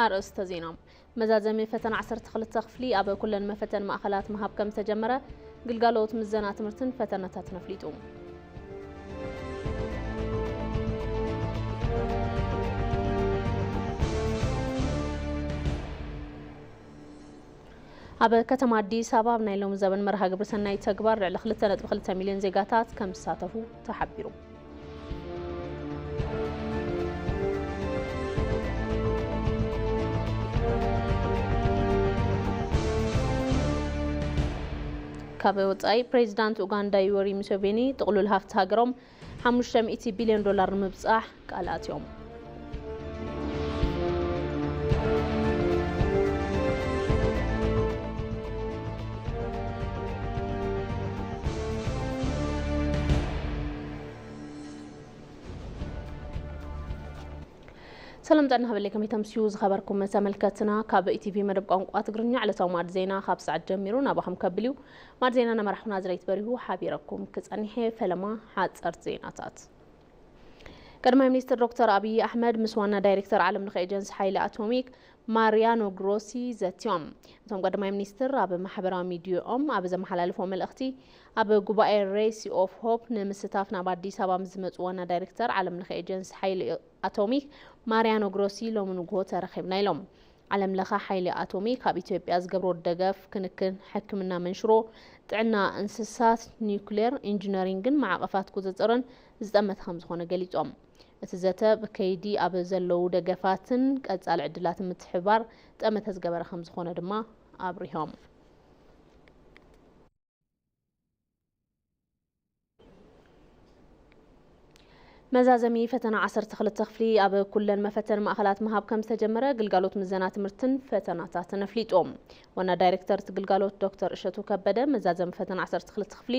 ኣርእስተ ዜና። መዛዘሚ ፈተና ዓሰርተ ክልተ ክፍሊ ኣብ ኩለን መፈተን ማእኸላት ምሃብ ከም ዝተጀመረ ግልጋሎት ምዘና ትምህርትን ፈተነታትን ኣፍሊጡ። ኣብ ከተማ ኣዲስ ኣበባ ኣብ ናይ ሎሚ ዘበን መርሃ ግብሪ ሰናይ ተግባር ልዕሊ ክልተ ነጥቢ ክልተ ሚልዮን ዜጋታት ከም ዝሳተፉ ተሓቢሩ። ካብ ወጻኢ፣ ፕሬዚዳንት ኡጋንዳ ዩወሪ ሙሴቬኒ ጥቕሉል ሃፍቲ ሃገሮም ሓሙሽተ ሚእቲ ቢልዮን ዶላር ንምብጻሕ ቃል ኣትዮም። ሰላም ጥዕና ሃበለይ፣ ከመይ ተምስዩ ዝኸበርኩም ተመልከትና? ካብ ኢቲቪ መደብ ቋንቋ ትግርኛ ዕለታዊ ማዕድ ዜና ካብ ሰዓት ጀሚሩ ናባኹም ከብል እዩ። ማዕድ ዜና እናመራሕኩ ናዝሬት በሪሁ ሓቢረኩም ክጸንሕ እየ። ፈለማ ሓጸርቲ ዜናታት። ቀዳማይ ሚኒስትር ዶክተር ኣብይ ኣሕመድ ምስ ዋና ዳይሬክተር ዓለም ለኸ ኤጀንሲ ሓይሊ ኣቶሚክ ማሪያኖ ግሮሲ ዘትዮም። እቶም ቀዳማይ ሚኒስትር ኣብ ማሕበራዊ ሚዲያኦም ኣብ ዘመሓላለፍዎ መልእኽቲ፣ ኣብ ጉባኤ ሬሲ ኦፍ ሆፕ ንምስታፍ ናብ ኣዲስ ኣበባ ምስ ዝመጹ ዋና ዳይሬክተር ዓለም ለኸ ኤጀንሲ ሓይሊ ኣቶሚክ ማሪያኖ ግሮሲ ሎሚ ንግሆ ተረኺብና ኢሎም። ዓለም ለኸ ሓይሊ ኣቶሚክ ኣብ ኢትዮጵያ ዝገብሮ ደገፍ፣ ክንክን፣ ሕክምና መንሽሮ፣ ጥዕና እንስሳት፣ ኒውክሌር ኢንጂነሪንግን ማዕቐፋት ቁፅፅርን ዝጠመተ ከም ዝኾነ ገሊፆም። እቲ ዘተ ብከይዲ ኣብ ዘለዉ ደገፋትን ቀፃሊ ዕድላትን ምትሕብባር ጠመተ ዝገበረ ከም ዝኾነ ድማ ኣብሪሆም። መዛዘሚ ፈተና ዓሰርተ ክልተ ክፍሊ ኣብ ኩለን መፈተኒ ማእኸላት ምሃብ ከም ዝተጀመረ ግልጋሎት ምዘና ትምህርትን ፈተናታትን ኣፍሊጡ። ዋና ዳይሬክተር እቲ ግልጋሎት ዶክተር እሸቱ ከበደ፣ መዛዘሚ ፈተና ዓሰርተ ክልተ ክፍሊ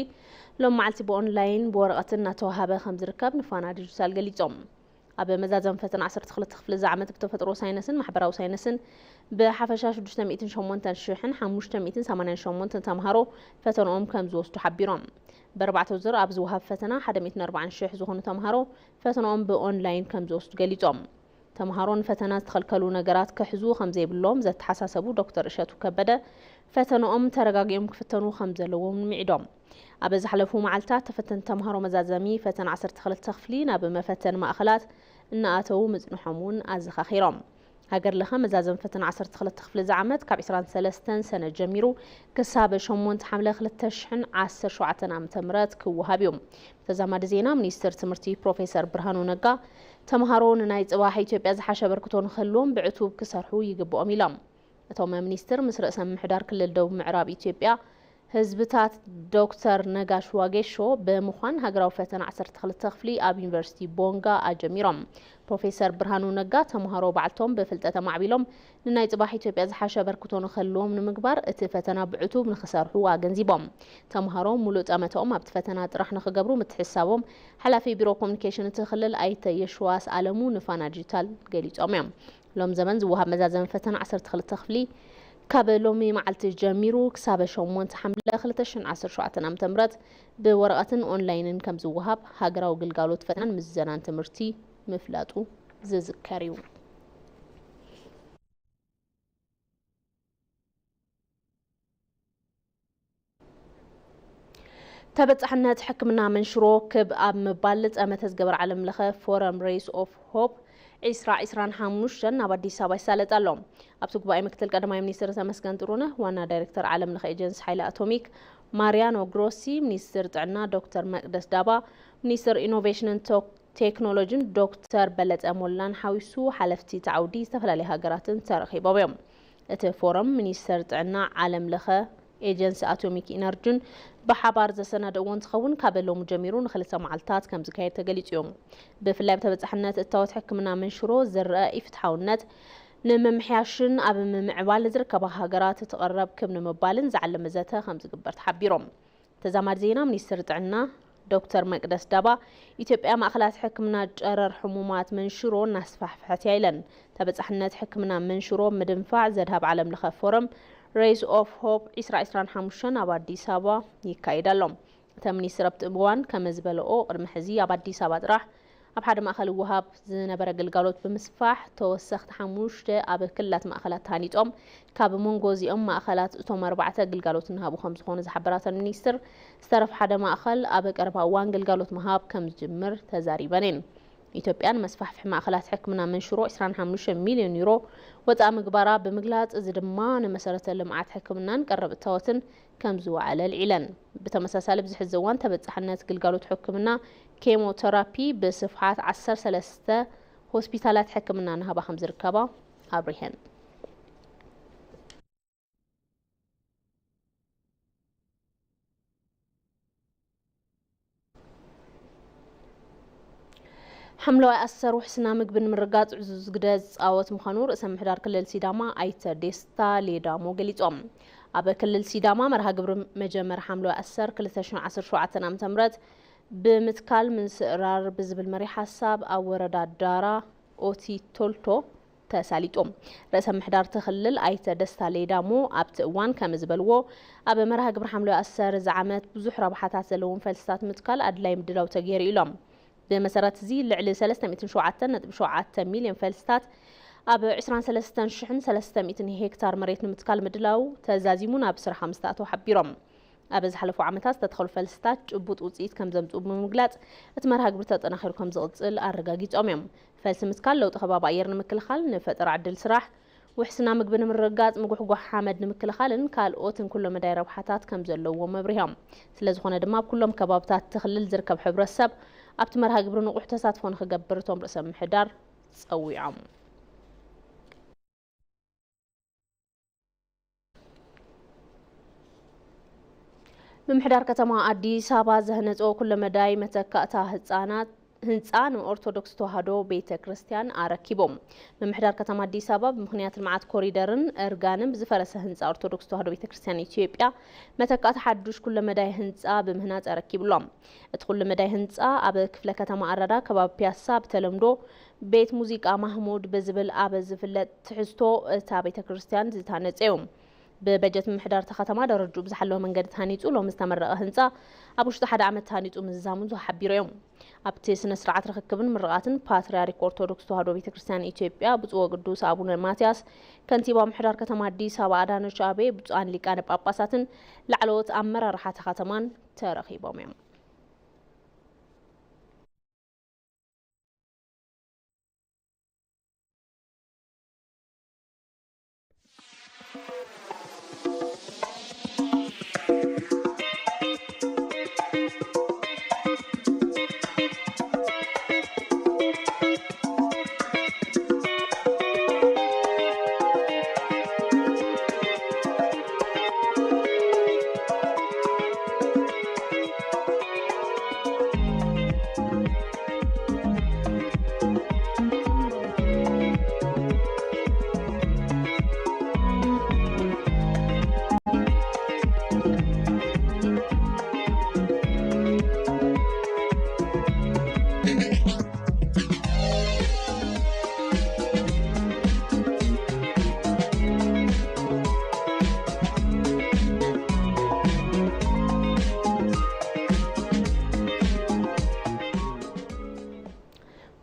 ሎም መዓልቲ ብኦንላይን ብወረቐትን እናተዋሃበ ከም ዝርከብ ንፋና ዲጂታል ገሊጾም። ኣብ መዛዘሚ ፈተና ዓሰርተ ክልተ ክፍሊ እዚ ዓመት ብተፈጥሮ ሳይነስን ማሕበራዊ ሳይነስን ብሓፈሻ ሽዱሽተ ሚእትን ሸሞንተን ሽሕን ሓሙሽተ ሚእትን ሰማንያን ሸሞንተን ተምሃሮ ፈተንኦም ከም ዝወስዱ ሓቢሮም። ብኣርባዕተ ዙር ኣብ ዝወሃብ ፈተና ሓደ ሚእትን ኣርባዓን ሽሕ ዝኾኑ ተምሃሮ ፈተንኦም ብኦንላይን ከም ዝወስዱ ገሊጾም። ተምሃሮ ንፈተና ዝተኸልከሉ ነገራት ክሕዙ ከም ዘይብሎም ዘተሓሳሰቡ ዶክተር እሸቱ ከበደ፣ ፈተንኦም ተረጋጊኦም ክፍተኑ ከም ዘለዎም ንምዒዶም። ኣብ ዝሓለፉ መዓልታት ተፈተንቲ ተምሃሮ መዛዘሚ ፈተና ዓሰርተ ክልተ ክፍሊ ናብ መፈተኒ ማእኸላት እናኣተዉ ምጽንሖም እውን ኣዘኻኺሮም። ሃገር ለኸ መዛዘሚ ፈተና ዓሰርተ ክልተ ክፍሊ እዚ ዓመት ካብ ዕስራን ሰለስተን ሰነ ጀሚሩ ክሳብ ሸሞንተ ሓምለ ክልተ ሽሕን ዓሰርተ ሸውዓተን ዓመተ ምህረት ክወሃብ እዩ። ብተዛማዲ ዜና፣ ሚኒስትር ትምህርቲ ፕሮፌሰር ብርሃኑ ነጋ፣ ተምሃሮ ንናይ ጽባሕ ኢትዮጵያ ዝሓሸ ኣበርክቶ ንክህልዎም ብዕቱብ ክሰርሑ ይግብኦም ኢሎም። እቶም ሚኒስትር ምስ ርእሰ ምምሕዳር ክልል ደቡብ ምዕራብ ኢትዮጵያ ህዝብታት ዶክተር ነጋሽ ዋጌሾ ብምዃን ሃገራዊ ፈተና ዓሰርተ ክልተ ክፍሊ ኣብ ዩኒቨርሲቲ ቦንጋ ኣጀሚሮም። ፕሮፌሰር ብርሃኑ ነጋ፣ ተምሃሮ ባዕልቶም ብፍልጠት ኣማዕቢሎም ንናይ ጽባሕ ኢትዮጵያ ዝሓሸ ኣበርክቶ ንክህልዎም ንምግባር እቲ ፈተና ብዕቱብ ንክሰርሑ ኣገንዚቦም። ተምሃሮ ሙሉእ ጠመተኦም ኣብቲ ፈተና ጥራሕ ንክገብሩ ምትሕስሳቦም ሓላፊ ቢሮ ኮሙኒኬሽን እቲ ክልል ኣይተ የሽዋስ ኣለሙ ንፋና ዲጂታል ገሊጾም እዮም። ሎም ዘመን ዝወሃብ መዛዘሚ ፈተና ዓሰርተ ክልተ ክፍሊ ካብ ሎሚ መዓልቲ ጀሚሩ ክሳብ ሸሞንተ ሓምለ ክልተ ሽሕን ዓሰርተ ሸውዓተን ዓመተ ምህረት ብወረቐትን ኦንላይንን ከም ዝወሃብ ሃገራዊ ግልጋሎት ፈተናን ምዘናን ትምህርቲ ምፍላጡ ዝዝከር እዩ። ተበጻሕነት ሕክምና መንሽሮ ክብ ኣብ ምባል ጠመተ ዝገበር ዓለም ለኸ ፎረም ሬስ ኦፍ ሆፕ ዕስራ ዕስራን ሓሙሽተን ናብ ኣዲስ ኣበባ ይሳለጥ ኣሎ። ኣብቲ ጉባኤ ምክትል ቀዳማይ ሚኒስትር ተመስገን ጥሩነህ፣ ዋና ዳይሬክተር ዓለም ለኸ ኤጀንሲ ሓይሊ ኣቶሚክ ማሪያኖ ግሮሲ፣ ሚኒስትር ጥዕና ዶክተር መቅደስ ዳባ፣ ሚኒስትር ኢኖቬሽንን ቴክ ቴክኖሎጂን ዶክተር በለጠ ሞላን ሓዊሱ ሓለፍቲ እቲ ዓውዲ ዝተፈላለያ ሃገራትን ተረኺቦም እዮም። እቲ ፎረም ሚኒስተር ጥዕና ዓለም ለኸ ኤጀንሲ ኣቶሚክ ኢነርጂን ብሓባር ዘሰናደእዎ እንትኸውን ካብ ሎሚ ጀሚሩ ንክልተ መዓልታት ከም ዝካየድ ተገሊጹ እዩ። ብፍላይ ብተበጻሕነት እታወት ሕክምና መንሽሮ ዝረአ ኢፍትሓውነት ንምምሕያሽን ኣብ ምምዕባል ዝርከባ ሃገራት ትቐረብ ክብ ንምባልን ዝዓለመ ዘተ ከም ዝግበር ተሓቢሮም። ተዛማዲ ዜና ሚኒስትር ጥዕና ዶክተር መቅደስ ዳባ፣ ኢትዮጵያ ማእኸላት ሕክምና ጨረር ሕሙማት መንሽሮ እናስፋሕፍሐት እያ ኢለን። ተበጻሕነት ሕክምና መንሽሮ ምድንፋዕ ዘድሃብ ዓለም ለኸ ፎረም ሬስ ኦፍ ሆፕ ዕስራ ዕስራን ሓሙሽተን ኣብ ኣዲስ ኣበባ ይካየድ ኣሎ። እተ ሚኒስትር ኣብቲ እዋን ከም ዝበለኦ ቅድሚ ሕዚ ኣብ ኣዲስ ኣበባ ጥራሕ ኣብ ሓደ ማእኸል ወሃብ ዝነበረ ግልጋሎት ብምስፋሕ፣ ተወሰኽቲ ሓሙሽተ ኣብ ክልላት ማእኸላት ተሃኒጾም፣ ካብ መንጎ እዚኦም ማእኸላት እቶም ኣርባዕተ ግልጋሎት እናሃቡ ከም ዝኾኑ ዝሓበራ እተን ሚኒስትር፣ ዝተረፈ ሓደ ማእኸል ኣብ ቀረባ እዋን ግልጋሎት ምሃብ ከም ዝጅምር ተዛሪበን እየን። ኢትዮጵያ ንመስፋሕፍሒ ማእኸላት ሕክምና መንሽሮ ዕስራን ሓሙሽተን ሚልዮን ዩሮ ወፃኢ ምግባራ ብምግላፅ፣ እዚ ድማ ንመሰረተ ልምዓት ሕክምናን ቀረብ እታወትን ከም ዝወዓለ ኣልዒለን። ብተመሳሳሊ፣ ኣብዚ ሕዚ እዋን ተበፃሕነት ግልጋሎት ሕክምና ኬሞቴራፒ ብስፍሓት ዓሰርተ ሰለስተ ሆስፒታላት ሕክምና እናሃባ ከም ዝርከባ ኣብሪሀን። ሓምለዋይ ኣሰር ውሕስና ምግቢ ንምርጋፅ ዕዙዝ ግደ ዝፃወት ምዃኑ ርእሰ ምሕዳር ክልል ሲዳማ ኣይተ ደስታ ሌዳሞ ገሊፆም። ኣብ ክልል ሲዳማ መርሃ ግብሪ መጀመር ሓምለዋይ ኣሰር ክልተ ሽሕን ዓሰርተ ሸውዓተን ዓመተ ምህረት ብምትካል ምንስእራር ብዝብል መሪሕ ሓሳብ ኣብ ወረዳ ዳራ ኦቲ ቶልቶ ተሳሊጡ። ርእሰ ምሕዳር እቲ ክልል ኣይተ ደስታ ሌዳሞ ኣብቲ እዋን ከም ዝበልዎ፣ ኣብ መርሃ ግብሪ ሓምለዋይ ኣሰር እዚ ዓመት ብዙሕ ረብሓታት ዘለዎም ፈልስታት ምትካል ኣድላይ ምድላው ተገይሩ ኢሎም። ብመሰረት እዚ ልዕሊ ሰለስተ ሚእትን ሸውዓተን ነጥቢ ሸውዓተ ሚልዮን ፈልስታት ኣብ ዕስራን ሰለስተን ሽሕን ሰለስተ ሚእትን ሄክታር መሬት ንምትካል ምድላው ተዛዚሙ ናብ ስራሕ ከም ዝተኣተወ ሓቢሮም። ኣብ ዝሓለፉ ዓመታት ዝተተኸሉ ፈልስታት ጭቡጥ ውፅኢት ከም ዘምፅኡ ብምግላፅ፣ እቲ መርሃ ግብሪ ተጠናኺሩ ከም ዝቕፅል ኣረጋጊፆም እዮም። ፈልሲ ምትካል ለውጢ ከባቢ ኣየር ንምክልኻል፣ ንፈጠራ ዕድል ስራሕ፣ ውሕስና ምግቢ ንምርግጋፅ፣ ምጉሕጓሕ ሓመድ ንምክልኻልን ካልኦትን ኩለ መዳይ ረብሓታት ከም ዘለዎም ኣብሪሆም። ስለዝኾነ ድማ ኣብ ኩሎም ከባብታት እቲ ክልል ዝርከብ ሕብረተሰብ ኣብቲ መርሃ ግብሪ ንቑሕ ተሳትፎ ንክገብር እቶም ርእሰ ምምሕዳር ፀዊዖም። ምምሕዳር ከተማ ኣዲስ ኣበባ ዘህነጾ ኩለመዳይ መተካእታ ህጻናት ህንፃ ንኦርቶዶክስ ተዋህዶ ቤተ ክርስቲያን ኣረኪቦም። ምምሕዳር ከተማ ኣዲስ ኣበባ ብምኽንያት ልምዓት ኮሪደርን እርጋንን ብዝፈረሰ ህንፃ ኦርቶዶክስ ተዋህዶ ቤተ ክርስቲያን ኢትዮጵያ መተካእታ ሓዱሽ ኩለመዳይ ህንፃ ብምህናፅ ኣረኪብሎም። እቲ ኩለመዳይ ህንፃ ኣብ ክፍለ ከተማ ኣራዳ ከባቢ ፒያሳ ብተለምዶ ቤት ሙዚቃ ማህሙድ ብዝብል ኣብ ዝፍለጥ ትሕዝቶ እታ ቤተ ክርስቲያን ዝተሃነፀ እዩ። ብበጀት ምምሕዳር እታ ከተማ ደረጅኡ ብዝሓለወ መንገዲ ተሃኒፁ ሎሚ ዝተመረቐ ህንፃ ኣብ ውሽጢ ሓደ ዓመት ተሃኒፁ ምዝዛሙ ተሓቢሩ እዮም። ኣብቲ ስነ ስርዓት ርኽክብን ምርቓትን ፓትርያርክ ኦርቶዶክስ ተዋህዶ ቤተ ክርስቲያን ኢትዮጵያ ብፁዕ ወቅዱስ ኣቡነ ማትያስ፣ ከንቲባ ምምሕዳር ከተማ ኣዲስ ኣበባ ኣዳነች ኣቤቤ፣ ብፁዓን ሊቃነ ጳጳሳትን ላዕለዎት ኣመራርሓ እታ ከተማን ተረኺቦም እዮም።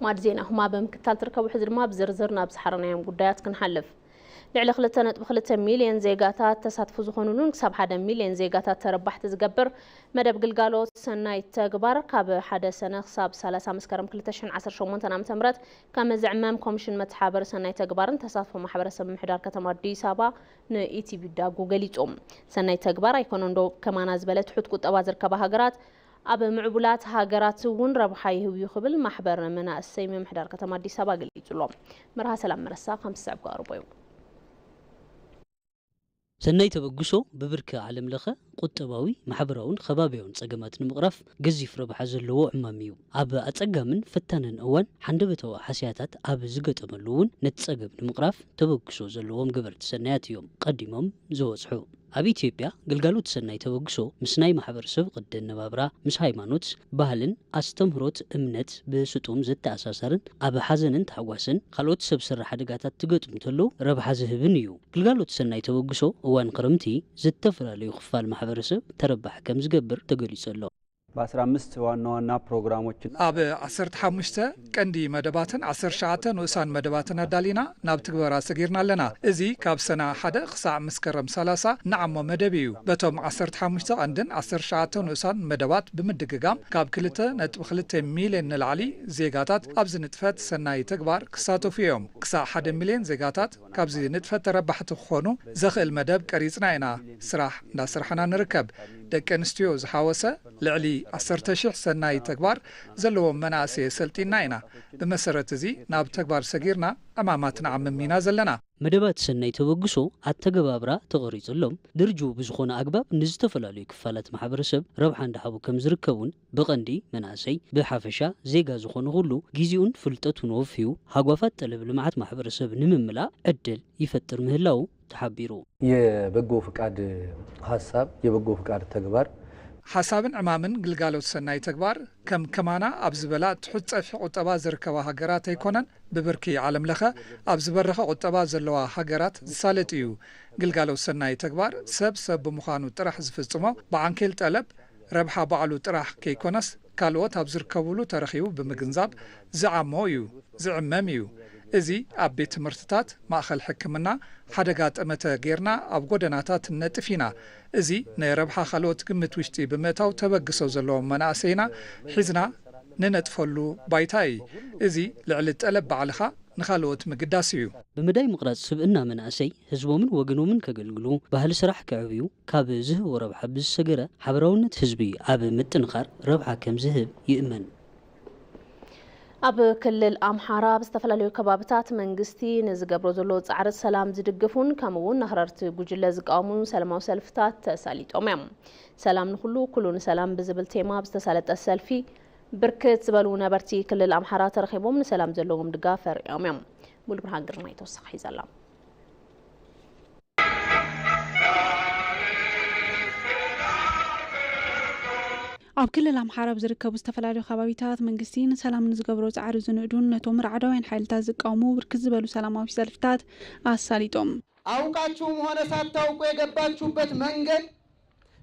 ማዕድ ዜናኹም ኣብ ምክታል ትርከቡ። ሕዚ ድማ ብዝርዝር ናብ ዝሓረናዮም ጉዳያት ክንሓልፍ። ልዕሊ ክልተ ነጥቢ ክልተ ሚልዮን ዜጋታት ተሳትፎ ዝኾኑሉን ክሳብ ሓደ ሚልዮን ዜጋታት ተረባሕቲ ዝገብር መደብ ግልጋሎት ሰናይ ተግባር ካብ ሓደ ሰነ ክሳብ ሰላሳ መስከረም ክልተ ሽሕን ዓሰርተ ሸሞንተን ዓመተ ምህረት ከም ዝዕመም ኮሚሽን መተሓባበሪ ሰናይ ተግባርን ተሳትፎ ማሕበረሰብ ምምሕዳር ከተማ ኣዲስ ኣበባ ንኢቲቪ ዳጉ ገሊጹ። ሰናይ ተግባር ኣይኮነን ዶ ከማና ዝበለ ትሑት ቁጠባ ዝርከባ ሃገራት ኣብ ምዕቡላት ሃገራት እውን ረብሓ ይህብ እዩ ክብል ማሕበር መናእሰይ ምምሕዳር ከተማ ኣዲስ ኣበባ ገሊጹ ኣሎ። መርሃ ሰላም መረሳ ከም ዝስዕብ ክቐርቦ እዩ። ሰናይ ተበግሶ ብብርኪ ዓለም ለኸ ቁጠባዊ፣ ማሕበራውን ከባቢያውን ጸገማት ንምቕራፍ ገዚፍ ረብሓ ዘለዎ ዕማም እዩ። ኣብ ኣጸጋምን ፈታንን እዋን ሓንደበታዊ ሃስያታት ኣብ ዝገጠመሉ እውን ነቲ ጸገም ንምቕራፍ ተበግሶ ዘለዎም ገበርቲ ሰናያት እዮም ቀዲሞም ዝበጽሑ። ኣብ ኢትዮጵያ ግልጋሎት ሰናይ ተበግሶ ምስ ናይ ማሕበረሰብ ቅዲ ኣነባብራ፣ ምስ ሃይማኖት፣ ባህልን ኣስተምህሮት እምነት ብስጡም ዘተኣሳሰርን ኣብ ሓዘንን ታሕጓስን ካልኦት ሰብ ሰራሕ ሓደጋታት ትገጥሙ ተለዉ ረብሓ ዝህብን እዩ። ግልጋሎት ሰናይ ተበግሶ እዋን ክረምቲ ዝተፈላለዩ ክፋል ማሕበረሰብ ተረባሒ ከም ዝገብር ተገሊጹ ኣሎ። በአስራ አምስት ዋና ዋና ፕሮግራሞች ኣብ ዓሰርተ ሓሙሽተ ቀንዲ መደባትን ዓሰርተ ትሽዓተ ንኡሳን መደባትን ኣዳሊና ናብ ትግበራ ሰጊርና ኣለና። እዚ ካብ ሰነ ሓደ ክሳዕ መስከረም ሰላሳ ንዓሞ መደብ እዩ። በቶም ዓሰርተ ሓሙሽተ ቀንድን ዓሰርተ ትሽዓተ ንኡሳን መደባት ብምድግጋም ካብ ክልተ ነጥቢ ክልተ ሚልዮን ንላዕሊ ዜጋታት ኣብዚ ንጥፈት ሰናይ ተግባር ክሳተፉ እዮም። ክሳዕ ሓደ ሚልዮን ዜጋታት ካብዚ ንጥፈት ተረባሕቲ ክኾኑ ዘኽእል መደብ ቀሪጽና ኢና ስራሕ እንዳሰርሓና ንርከብ። ደቂ ኣንስትዮ ዝሓወሰ ልዕሊ ዓሰርተ ሺሕ ሰናይ ተግባር ዘለዎም መናእሰይ ኣሰልጢንና ኢና። ብመሰረት እዚ ናብ ተግባር ሰጊርና ዕማማት ንዓምም ኢና ዘለና። መደባት ሰናይ ተበግሶ ኣተገባብራ ተቐሪፅሎም ድርጅኡ ብዝኾነ ኣግባብ ንዝተፈላለዩ ክፋላት ማሕበረሰብ ረብሓ እንዳሃቡ ከም ዝርከቡን ብቐንዲ መናእሰይ ብሓፈሻ ዜጋ ዝኾነ ኩሉ ግዜኡን ፍልጠቱን ወፍዩ ሃጓፋት ጠለብ ልምዓት ማሕበረሰብ ንምምላእ ዕድል ይፈጥር ምህላው ተሓቢሩ። የበጎ ፍቃድ ሀሳብ የበጎ ፍቃድ ተግባር ሓሳብን ዕማምን ግልጋሎት ሰናይ ተግባር ከም ከማና ኣብ ዝበላ ትሑት ጸፍሒ ቁጠባ ዝርከባ ሃገራት ኣይኮነን። ብብርኪ ዓለም ለኸ ኣብ ዝበረኸ ቁጠባ ዘለዋ ሃገራት ዝሳለጥ እዩ። ግልጋሎት ሰናይ ተግባር ሰብ ሰብ ብምዃኑ ጥራሕ ዝፍጽሞ ብዓንኬል ጠለብ ረብሓ ባዕሉ ጥራሕ ከይኮነስ ካልኦት ኣብ ዝርከብሉ ተረኺቡ ብምግንዛብ ዝዓሞ እዩ፣ ዝዕመም እዩ። እዚ ኣብ ቤት ትምህርትታት፣ ማእኸል ሕክምና፣ ሓደጋ ጠመተ ጌርና ኣብ ጎደናታት ንነጥፍ ኢና። እዚ ናይ ረብሓ ካልኦት ግምት ውሽጢ ብምእታው ተበግሶ ዘለዎም መናእሰይና ሒዝና ንነጥፈሉ ባይታ እዩ። እዚ ልዕሊ ጠለብ ባዕልኻ ንኻልኦት ምግዳስ እዩ። ብምዳይ ምቕራፅ ስብእና መናእሰይ ህዝቦምን ወገኖምን ከገልግሉ ባህሊ ስራሕ ከዕብዩ ካብ ዝህቦ ረብሓ ብዝሰገረ ሓበራውነት ህዝቢ ኣብ ምጥንኻር ረብሓ ከም ዝህብ ይእመን። ኣብ ክልል ኣምሓራ ኣብ ዝተፈላለዩ ከባብታት መንግስቲ ንዝገብሮ ዘሎ ፃዕሪ ሰላም ዝድግፉን ከምኡ እውን ንኣኽረርቲ ጉጅለ ዝቃወሙን ሰላማዊ ሰልፍታት ተሳሊጦም እዮም። ሰላም ንኹሉ ኩሉ ንሰላም ብዝብል ቴማ ኣብ ዝተሳለጠ ሰልፊ ብርክት ዝበሉ ነበርቲ ክልል ኣምሓራ ተረኺቦም ንሰላም ዘለዎም ድጋፍ ኣርእዮም እዮም። ሙሉ ብርሃን ግርማይ ተወሳኺ ሒዛ ኣላ። ኣብ ክልል ኣምሓራ ኣብ ዝርከቡ ዝተፈላለዩ ከባቢታት መንግስቲ ንሰላም ንዝገብሮ ፃዕሪ ዝንእዱን ነቶም ራዕዳውያን ሓይልታት ዝቃወሙ ብርክት ዝበሉ ሰላማዊ ሰልፍታት ኣሳሊጦም። አውቃችሁም ሆነ ሳታውቁ የገባችሁበት መንገድ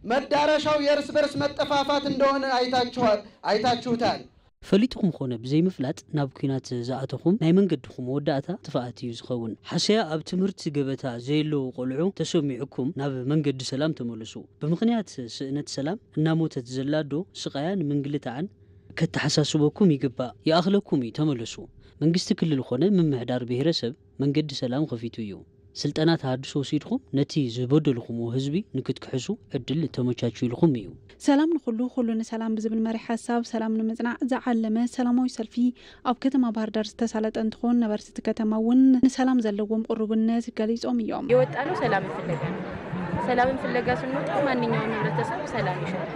መዳረሻው የእርስ በርስ መጠፋፋት እንደሆነ አይታችኋል፣ አይታችሁታል። ፈሊጥኹም ኾነ ብዘይምፍላጥ ናብ ኲናት ዝኣተኹም ናይ መንገድኹም መወዳእታ ጥፍኣት እዩ ዝኸውን። ሓሰያ ኣብ ትምህርቲ ገበታ ዘየለዉ ቆልዑ ተሰሚዑኩም ናብ መንገዲ ሰላም ተመለሱ። ብምኽንያት ስእነት ሰላም እናሞተት ዘላ ኣዶ ስቓያ ንምንግልታዕን ከተሓሳስበኩም ይግባእ። ይኣኽለኩም እዩ፣ ተመለሱ። መንግስቲ ክልል ኾነ ምምሕዳር ብሄረሰብ መንገዲ ሰላም ኸፊቱ እዩ። ስልጠና ተሃድሶ ወሲድኹም ነቲ ዝበደልኹምዎ ህዝቢ ንክትክሕሱ ዕድል ተመቻችዩልኹም እዩ። ሰላም ንኹሉ፣ ኩሉ ንሰላም ብዝብል መሪሕ ሓሳብ ሰላም ንምጽናዕ ዝዓለመ ሰላማዊ ሰልፊ ኣብ ከተማ ባህር ዳር ዝተሳለጠ እንትኾን ነበርቲ እቲ ከተማ እውን ንሰላም ዘለዎም ቅሩብነት ገሊጾም እዮም። የወጣነው ሰላምን ፍለጋ ነው። ሰላምን ፍለጋ ስንወጣ ማንኛውም ህብረተሰብ ሰላም ይሻል።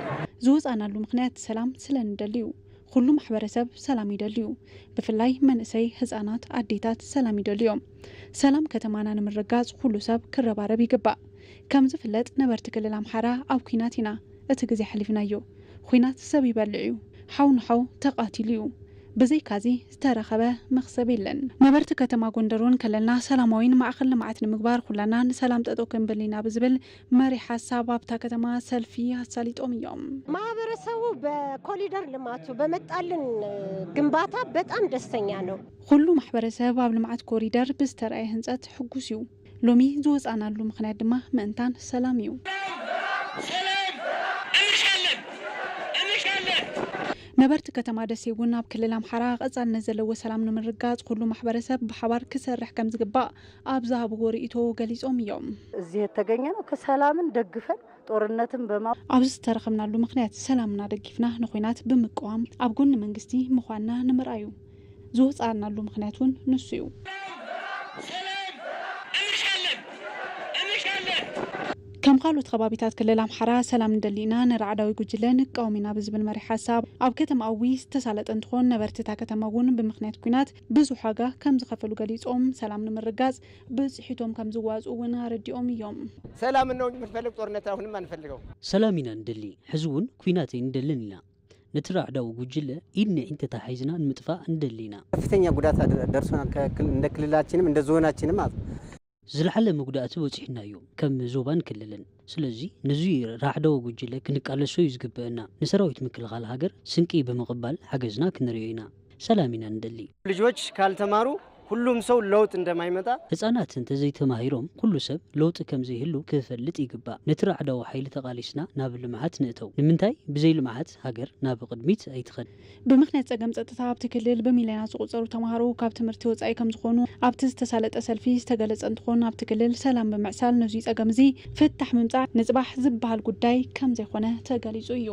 ዝወጻናሉ ምኽንያት ሰላም ስለ ንደሊ እዩ። ኩሉ ማሕበረሰብ ሰላም ይደልዩ። ብፍላይ መንእሰይ፣ ህፃናት፣ ኣዴታት ሰላም ይደልዮም። ሰላም ከተማና ንምርጋፅ ኩሉ ሰብ ክረባረብ ይግባእ። ከም ዝፍለጥ ነበርቲ ክልል ኣምሓራ ኣብ ኲናት ኢና። እቲ ግዜ ሓሊፍናዮ። ኲናት ሰብ ይበልዕ እዩ። ሓው ንሓው ተቓቲሉ እዩ። ብዘይካዚ ዝተረኸበ መኽሰብ የለን። ነበርቲ ከተማ ጎንደር እውን ከለና ሰላማዊን ማእኸል ልምዓት ንምግባር ኩላና ንሰላም ጠጠው ክንብል ኢና ብዝብል መሪሕ ሓሳብ ኣብታ ከተማ ሰልፊ ኣሳሊጦም እዮም። ማህበረሰቡ በኮሊደር ልማቱ በመጣልን ግንባታ በጣም ደስተኛ ነው። ኩሉ ማሕበረሰብ ኣብ ልምዓት ኮሪደር ብዝተረኣየ ህንፀት ሕጉስ እዩ። ሎሚ ዝወፃእናሉ ምኽንያት ድማ ምእንታን ሰላም እዩ። ነበርቲ ከተማ ደሴ እውን ኣብ ክልል ኣምሓራ ቀፃልነት ዘለዎ ሰላም ንምርጋፅ ኩሉ ማሕበረሰብ ብሓባር ክሰርሕ ከም ዝግባእ ኣብ ዝሃብዎ ርእይቶ ገሊፆም እዮም። እዚህ የተገኘ ነው ከሰላምን ደግፈን ጦርነትን በማ ኣብዚ ዝተረኸብናሉ ምኽንያት ሰላምና ደጊፍና ንኹናት ብምቅዋም ኣብ ጎኒ መንግስቲ ምዃንና ንምርኣዩ። ዝወፃእናሉ ምኽንያት እውን ንሱ እዩ። ከም ካልኦት ከባቢታት ክልል ኣምሓራ ሰላም ንደሊ ኢና፣ ንራዕዳዊ ጉጅለ ንቃወም ኢና ብዝብል መሪሕ ሓሳብ ኣብ ከተማ ኣዊ ዝተሳለጠ እንትኾን ነበርቲ እታ ከተማ እውን ብምኽንያት ኲናት ብዙሕ ዋጋ ከም ዝኸፈሉ ገሊፆም ሰላም ንምርጋፅ ብፅሒቶም ከም ዝዋፅኡ እውን ኣረዲኦም እዮም። ሰላም ነው እንጂ የምንፈልግ ጦርነት አሁንም አንፈልገው። ሰላም ኢና ንደሊ፣ ሕዚ እውን ኲናት ኣይንደልን ኢና። ነቲ ራዕዳዊ ጉጅለ ኢድ ንዒድ ተታሓሒዝና ንምጥፋእ ንደሊ ኢና። ከፍተኛ ጉዳት ደርሶናል፣ እንደ ክልላችንም እንደ ዞናችንም ማለት ነው። ዝለዓለ መጉዳእቲ በጺሑና እዩ፣ ከም ዞባን ክልልን። ስለዚ ነዚ ራዕዳዊ ጉጅለ ክንቃለሶ እዩ ዝግበአና። ንሰራዊት ምክልኻል ሃገር ስንቂ ብምቕባል ሓገዝና ክንርእዮ ኢና። ሰላም ኢና ንደሊ። ልጆች ካልተማሩ ሁሉም ሰው ለውጥ እንደማይመጣ። ህጻናት እንተዘይተማሂሮም ኩሉ ሰብ ለውጢ ከምዘይህሉ ክፈልጥ ይግባእ። ነቲ ራዕዳዊ ሓይሊ ተቓሊስና ናብ ልምዓት ንእተው። ንምንታይ ብዘይ ልምዓት ሃገር ናብ ቅድሚት ኣይትኸድ። ብምኽንያት ጸገም ጸጥታ ኣብቲ ክልል ብሚልዮናት ዝቑጸሩ ተምሃሮ ካብ ትምህርቲ ወጻኢ ከም ዝኾኑ ኣብቲ ዝተሳለጠ ሰልፊ ዝተገለጸ እንትኾን፣ ኣብቲ ክልል ሰላም ብምዕሳል ነዚ ጸገም እዚ ፍታሕ ምምጻእ ንጽባሕ ዝበሃል ጉዳይ ከም ዘይኮነ ተገሊጹ እዩ።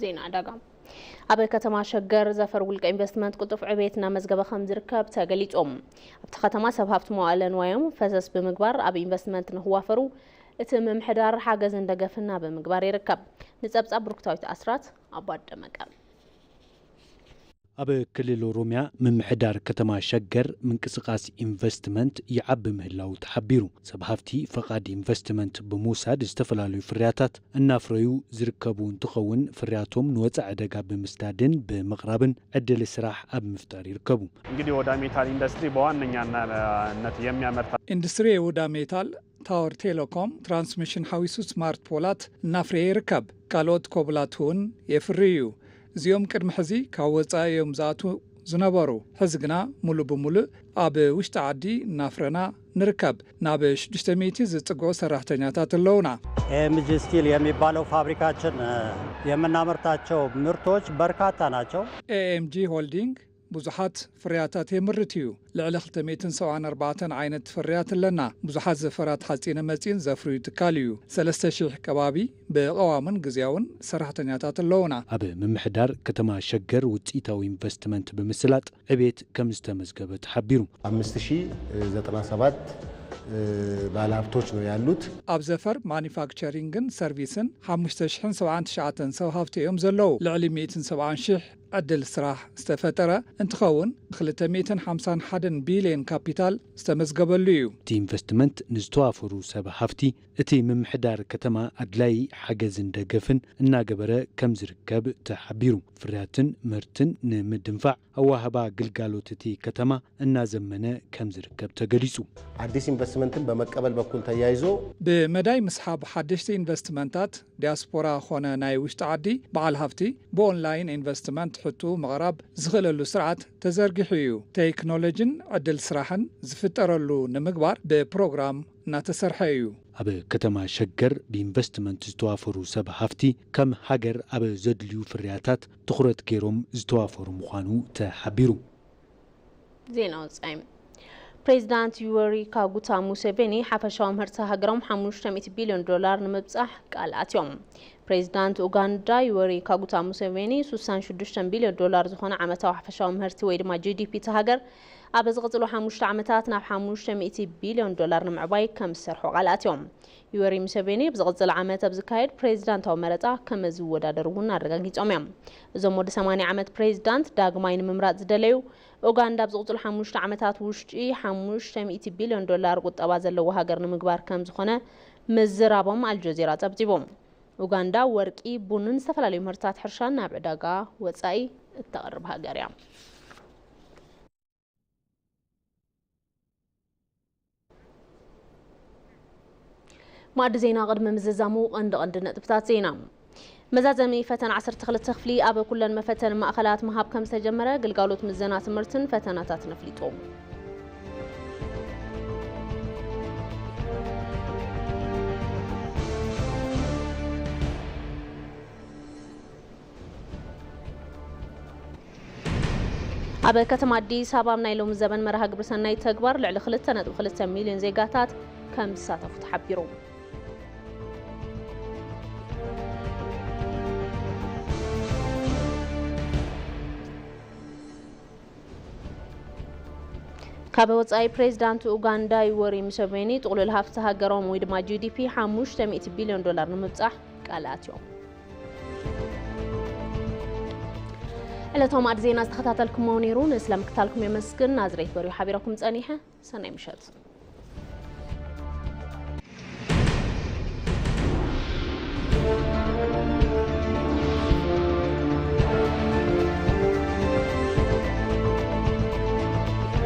ዜና ዕዳጋ። ኣብ ከተማ ሸገር ዘፈር ውልቀ ኢንቨስትመንት ቅልጡፍ ዕቤት እናመዝገበ ከም ዝርከብ ተገሊጹ። ኣብቲ ከተማ ሰብ ሃፍቲ መዋእለ ንዋዮም ፈሰስ ብምግባር ኣብ ኢንቨስትመንት ንክዋፈሩ እቲ ምምሕዳር ሓገዝን ደገፍና ብምግባር ይርከብ። ንጸብጻብ ብሩክታዊት ኣስራት ኣባደመቀ። ኣብ ክልል ኦሮሚያ ምምሕዳር ከተማ ሸገር ምንቅስቃስ ኢንቨስትመንት ይዓቢ ምህላው ተሓቢሩ። ሰብ ሃፍቲ ፈቓድ ኢንቨስትመንት ብምውሳድ ዝተፈላለዩ ፍርያታት እናፍረዩ ዝርከቡ እንትኸውን፣ ፍርያቶም ንወፃኢ ዕደጋ ብምስዳድን ብምቕራብን ዕድል ስራሕ ኣብ ምፍጣር ይርከቡ። እንግዲህ የውዳ ሜታል ኢንዱስትሪ በዋነኛነት የሚያመርታ ኢንዱስትሪ የውዳ ሜታል ታወር ቴሌኮም ትራንስሚሽን ሓዊሱ ስማርት ፖላት እናፍረየ ይርከብ። ካልኦት ኮብላት እውን የፍሪ እዩ። እዚኦም ቅድሚ ሕዚ ካብ ወፃኢ እዮም ዝኣትዉ ዝነበሩ። ሕዚ ግና ሙሉእ ብሙሉእ ኣብ ውሽጢ ዓዲ እናፍረና ንርከብ። ናብ ሽዱሽተ ሚእቲ ዝጽግዑ ሰራሕተኛታት ኣለዉና። ኤምጂ ስቲል የሚባለው ፋብሪካችን፣ እ፣ የምናመርታቸው ምርቶች በርካታ ናቸው። ኤኤምጂ ሆልዲንግ ብዙሓት ፍርያታት የምርት እዩ። ልዕሊ ክልተ ሚእትን ሰብዓን ኣርባዕተን ዓይነት ፍርያት ኣለና። ብዙሓት ዘፈራት ሓጺነ መጺን ዘፍርዩ ትካል እዩ። ሰለስተ ሺሕ ከባቢ ብቐዋምን ግዝያውን ሰራሕተኛታት ኣለዉና። ኣብ ምምሕዳር ከተማ ሸገር ውጽኢታዊ ኢንቨስትመንት ብምስላጥ ዕቤት ከም ዝተመዝገበ ተሓቢሩ። ኣምስት ሺህ ዘጠና ሰባት ባለሀብቶች ነው ያሉት። ኣብ ዘፈር ማኒፋክቸሪንግን ሰርቪስን ሓሙሽተ ሽሕን ሰብዓን ትሽዓተን ሰብ ሃፍቲ እዮም ዘለዉ። ልዕሊ ሚእትን ሰብዓን ሽሕ ዕድል ስራሕ ዝተፈጠረ እንትኸውን፣ ብክልተ ሚእትን ሓምሳን ሓደን ቢልዮን ካፒታል ዝተመዝገበሉ እዩ። እቲ ኢንቨስትመንት ንዝተዋፈሩ ሰብ ሃፍቲ እቲ ምምሕዳር ከተማ ኣድላዪ ሓገዝን ደገፍን እናገበረ ከም ዝርከብ ተሓቢሩ። ፍርያትን ምህርትን ንምድንፋዕ ኣወሃህባ ግልጋሎት እቲ ከተማ እናዘመነ ከም ዝርከብ ተገሊጹ። አዲስ ኢንቨስትመንትን በመቀበል በኩል ተያይዞ ብመዳይ ምስሓብ ሓደሽቲ ኢንቨስትመንታት ዲያስፖራ ኾነ ናይ ውሽጢ ዓዲ በዓል ሃፍቲ ብኦንላይን ኢንቨስትመንት ሕቶ ምቕራብ ዝኽእለሉ ስርዓት ተዘርጊሑ እዩ። ቴክኖሎጂን ዕድል ስራሕን ዝፍጠረሉ ንምግባር ብፕሮግራም እናተሰርሐ እዩ። ኣብ ከተማ ሸገር ብኢንቨስትመንት ዝተዋፈሩ ሰብ ሃፍቲ ከም ሃገር ኣብ ዘድልዩ ፍርያታት ትኹረት ገይሮም ዝተዋፈሩ ምዃኑ ተሓቢሩ። ዜና ወጻኢ። ፕሬዚዳንት ዩወሪ ካጉታ ሙሴቬኒ ሓፈሻዊ ምህርቲ ሃገሮም ሓሙሽተ ሚእቲ ቢልዮን ዶላር ንምብጻሕ ቃል ኣትዮም። ፕሬዚዳንት ኡጋንዳ ዩወሪ ካጉታ ሙሴቬኒ ስሳን ሽዱሽተን ቢልዮን ዶላር ዝኾነ ዓመታዊ ሓፈሻዊ ምህርቲ ወይ ድማ ጂ ዲ ፒ እቲ ሃገር ኣብ ዝቕጽሉ ሓሙሽተ ዓመታት ናብ ሓሙሽተ ሚእቲ ቢልዮን ዶላር ንምዕባይ ከም ዝሰርሑ ቃል ኣትዮም። ዩወሪ ሙሴቬኒ ኣብ ዝቕጽል ዓመት ኣብ ዝካየድ ፕሬዚዳንታዊ መረጻ ከም ዝወዳደሩ እውን ኣረጋጊጾም እዮም። እዞም ወዲ ሰማንያ ዓመት ፕሬዚዳንት ዳግማይ ንምምራጽ ዝደለዩ ኡጋንዳ ኣብ ዝቕጽሉ ሓሙሽተ ዓመታት ውሽጢ ሓሙሽተ ሚእቲ ቢልዮን ዶላር ቁጠባ ዘለዎ ሃገር ንምግባር ከም ዝኾነ ምዝራቦም ኣልጀዚራ ጸብጺቡ። ኡጋንዳ ወርቂ፣ ቡንን ዝተፈላለዩ ምህርትታት ሕርሻን ናብ ዕዳጋ ወጻኢ እተቕርብ ሃገር እያ። ማዕዲ ዜና ቅድሚ ምዝዛሙ ቀንዲ ቀንዲ ነጥብታት ዜና። መዛዘሚ ፈተና ዓሰርተ ክልተ ክፍሊ ኣብ ኩለን መፈተኒ ማእኸላት ምሃብ ከም ዝተጀመረ ግልጋሎት ምዘና ትምህርትን ፈተናታትን ኣፍሊጡ። ኣብ ከተማ ኣዲስ ኣበባ ናይ ሎሚ ዘበን መርሃ ግብሪ ሰናይ ተግባር ልዕሊ ክልተ ነጥቢ ክልተ ሚልዮን ዜጋታት ከም ዝሳተፉ ተሓቢሩ። ካብ ወጻኢ ፕሬዚዳንት ኡጋንዳ ዩወሪ ሙሴቬኒ ጥቕሉል ሃፍቲ ሃገሮም ወይ ድማ ጂ ዲ ፒ ሓሙሽተ ሚእቲ ቢልዮን ዶላር ንምብጻሕ ቃል ኣትዮም። ዕለታዊ ማዕዲ ዜና ዝተኸታተልኩሞ ነይሩ። ንስለ ምክታልኩም የመስግን። ናዝሬት በርዩ ሓቢረኩም ጸኒሐ። ሰናይ ምሸት።